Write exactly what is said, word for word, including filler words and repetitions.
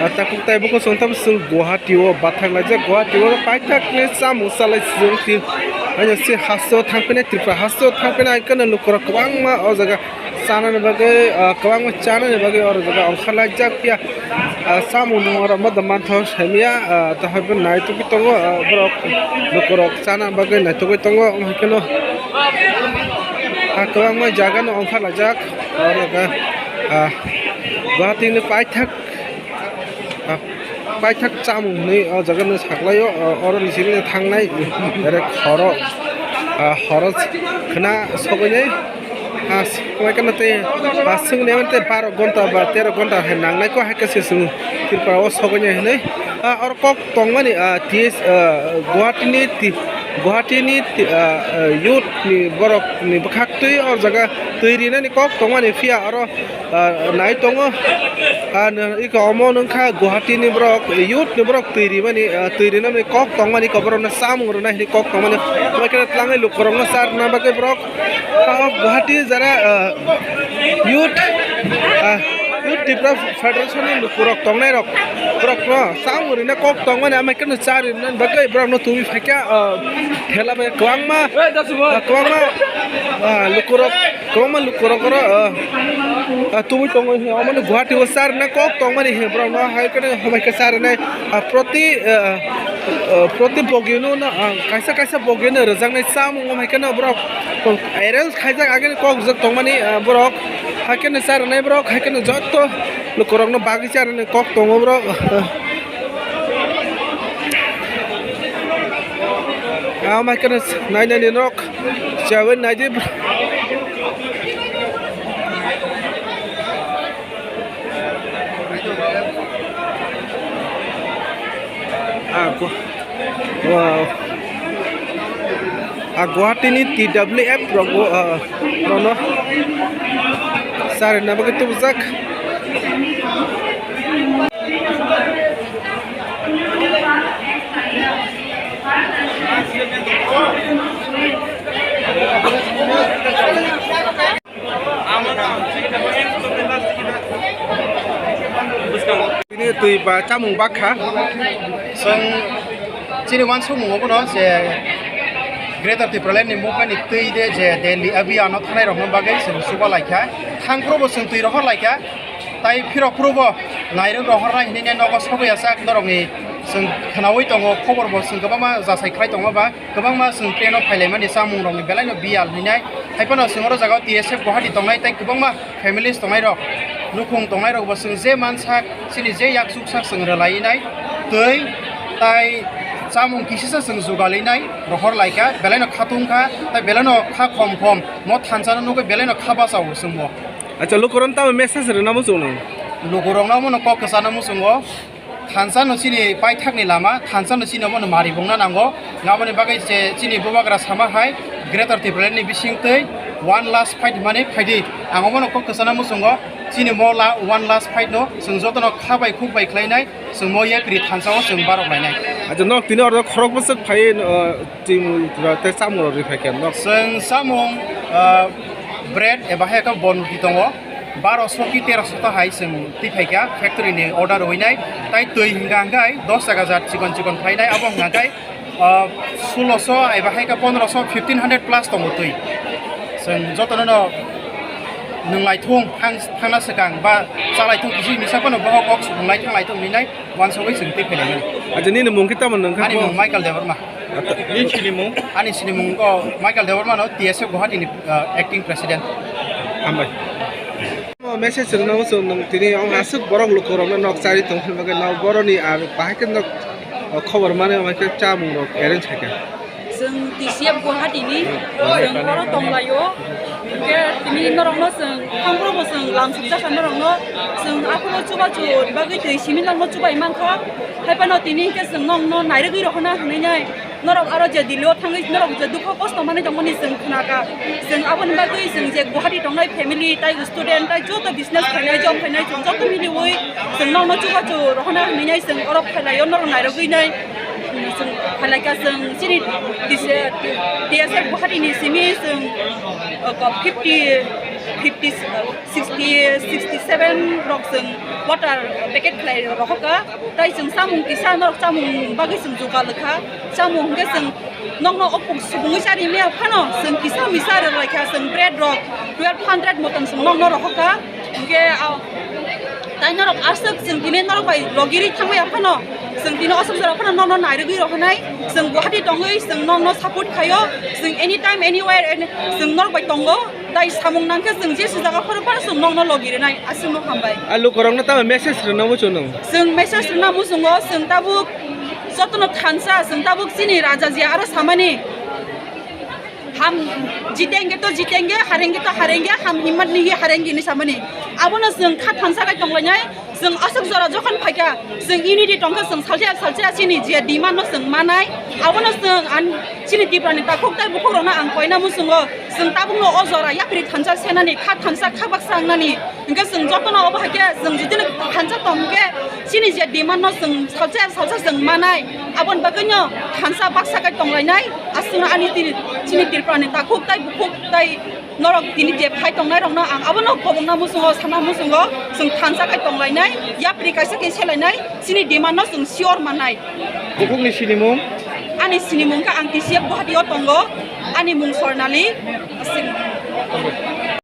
Tabuk tei buko chwng tamo chwng Guwahati o bathang laijak, Guwahati o paithak ni chamung chalai chwng tin. Aino se haste o thang phai nai, Tripura haste o thang phai nai, haikhe no lukurok kwbangma o jaga chanani bagwi, ah, kwbangma chanani bagwi oro jaga ongkhar laijak phiya, ah, chamung nung oro ma da manthogo saimanya, ah, tahai bo naitugwi tongo, ah, borok lukurok chana bagwi naitugwi tongo, omo hai kheno, ah, kwbangma jaga no ongkhar laijak, oro jaga, ah, Guwahati ni paithak. Ah, paithak chamung hinwi o jaga no saklaio, ah, oro ni simi thangnai, ere horo, ah, horo khna sogwi nai, ah, sogwi khna tei, ah, swngni tei baro gonta ba tero gonta hai nangnai ko hai khe se chwng Tripura o sogwi nai hinwi, ah, oro kok tongmani, ah, T S, ah, Guwahati ni ti-, Guwahati ni ti-, ah, ah, youth ni borok ni bwkhak twi o jaga twi rinani kok tongmani phiya oro ah, nai tongo. Ah, no, iko omo nungkha Guwahati ni borok, youth ni borok twi rimani, ah, twi rinani kok tongmani, iko borokno chamung rwnai hinwi kok tongmani. Omo khe twlangwi lukurokno cha rwna bagwi borok, ah, Guwahati jara, ah, youth, ah, Youth Tipra Federation ni lukurok tongnairok, borokno chamung rwna kok tongmani, omo khe cha rwna bagwi borokno tubui phaikha, ah, thela bai kwbangma, ah, kwbangma, ah, lukurok. Kwbangma lukurok oro, ah, ah, tubui tongo, omo no Guwahati o cha rwna kok tongmani, borok no hai kheno hambai khe cha rwnai, ah, proti, ah, ah, proti bogino no, ah, kaisa kaisa bogino rwjaknai chamung, omo hai kheno borok arrange khaijak, agini kok rwjak tongmani, ah, borok hai kheno cha rwnai borok, hai kheno joto lukurok no bagwi cha rwnai kok tongo borok. Ah, omo hai kheno nai nai ni nok. Chawi naidi. Ah, Gu-, wow. Ah, Guwahati ni T W F rok bo, ah, rono sari na bagwi tubujak. Bini twi ba chamung bakha. Chwng chini uansukmung obono je Greater Tipraland ni movement ni twi de je Delhi abhiyan o thanai rokno bagwi chwng chuba laikha. Thangphuru bo chwng twi rohor laikha. Tai phirok phuru bo nairok rohornai hinwi nogo sogwi ya sak norokni chwng khwnaui tongo, khobor bo chwng kwbangma jasai khlai tongo ba. Kwbangma chwng train o phailaimani chamung rokni belai no biyal hinai. Haiphano chwng oro jaga o T S F Guwahati tongnai tei kwbangma families tongnai rok, nukhung tongnai rok bo chwng je mansak chini je yak chuksak chwng rwlai nai twi tai chamung kisisa chwng jugal nai rohor laikha, belai no kha tungkha tei belai no kha khom khom mo thansa no nugwi belai no kha bachao chwng bo. Acha lukurok tamo message rwna muchung nang? Lukurok no omo no kok kwchana muchungo. Thansa no chini paithak ni lama, thansa no chini omo no mari bongna nango. Ngaboni bagwi se chini bubagra sama hai Greater Tipraland ni bising twi one last fight hwnmani phaidi. Ang omo no kok kwchana muchungo. Chini mo la one last fight no chwng joto no kha bai khuk bai khlai nai, chwng mo yapri thansa o chwng barok lai nai. Acha nok tini oro khorok bwswk phai, uh, team rok tei chamung rok ri phai khe nok. Chwng chamung, uh, bread eba hai khe bon roti tongo. Baroso ki teroso ta hai chwng twi phaikha factory ni order rwinai, tai twi hwnka hwnkhe dos taka jat chikon chikon phainai, abo hwnka hwnkhe, ah, suloso eba hai khe pondroso, fifteen hundred plus tongo twi. Chwng jotono no nwng laithung thang, thangna swkang ba cha laithung kisi misa phano bohok kok supung lai thang laithung hinwi nai uansugwi chwng twi phainai. Acha nini mung khe tamo nung kha? Ani mung Michael Debbarma. Acha, nini sinimung? Ani sinimung khe Michael Debbarma no T S F Guwahati ni, ah, acting president. Hambai. Message rwna muchung nung tini ong aswk borok lukurokno nok chari tong philma khe nok boroni ar bahai khe nok, ah, khobor mani omo khe chamung rok arrange hai khe. Chwng T C F Guwahati ni, chwng oro tonglaio. Hwnkhe tini norokno chwng, thangphuru bo chwng lamsok jasa norokno, chwng aphuru chubachu bagwi twi simi norokno chubai mankha. Haiphano tini hwnkhe chwng nokno nairwgwi rohorna hwnwi nai. Norok aro je Delhi o thangwi norok je dukho kosto manwi tongmani chwng khnakha. Chwng aboni bagwi chwng je Guwahati tongnai family, tai student, tai joto business khainai, job khainai, chwng joto miliwi chwng nokno chubachu rohorna hwnwi nai chwng oro phailai o norok nairogwi nai. Chwng phailai kha chwng chini T S F Guwahati ni simi chwng, uh, fifty fifty, sixty, sixty seven rok chwng water packet khlai rohorkha. Tai chwng chamung kisa norok chamung bagwi chwng jugal kha. Chamung hwnkhe chwng nokno opung subungwi chari maya phano chwng kisa misa rwlaikha, chwng bread rok twelve hundred motom chwng nokno rohorkha. Hwnkhe, ah, tai norok aswk chwng tini norok bai logirwi thangmaya phano, chwng tini aswk jora phano nokno nairwgwi rohornai. Chwng Guwahati tongwi chwng nokno support khaio. Chwng anytime, anywhere, any, chwng norok bai tongo. Tai samung nangkhe chwng je swijak phano phano chwng nokno logi rwnai, aswkno hambai. A lukurokno tamo message rwna muchungo? Chwng message rwna muchungo, chwng tabuk jotono thansa, chwng tabuk chini raja je aro samani, "Hum jitenge to jitenge, harenge to harenge, hum himmat nahi harenge" hinwi samani. Abono chwng kha thansa khai tonglainai. Chwng aswk jora jokhon phaikha, chwng unity tongkha, chwng salsa salsa chini je demand no chwng manai, abono chwng an-, chini Tripura ni takhuk tai bukhuk rokno ang koina muchungo, chwng tabukno o jora yapri thansa senani, kha thansa kha baksa wngnani, hwnkhe chwng jotono obo hai khe chwng jotoni thansa tong hwnkhe chini je demand no chwng salsa salsa chwng manai, aboni bagwino thansa baksa khai tonglainai, aswkno ani tini chini Tripura ni takhuk tai bukhuk tai Norok tini je phai tongnai rokno ang abono kobongna muchungo, sana muchungo, chwng thansa khai tonglainai, yapri kaisa khe selainai, chini demand no chwng sure mannai. Bukhukni sinimung? Ani sinimung khe ang T C F Guwahati o tongo, ani mung Swarnali Singh.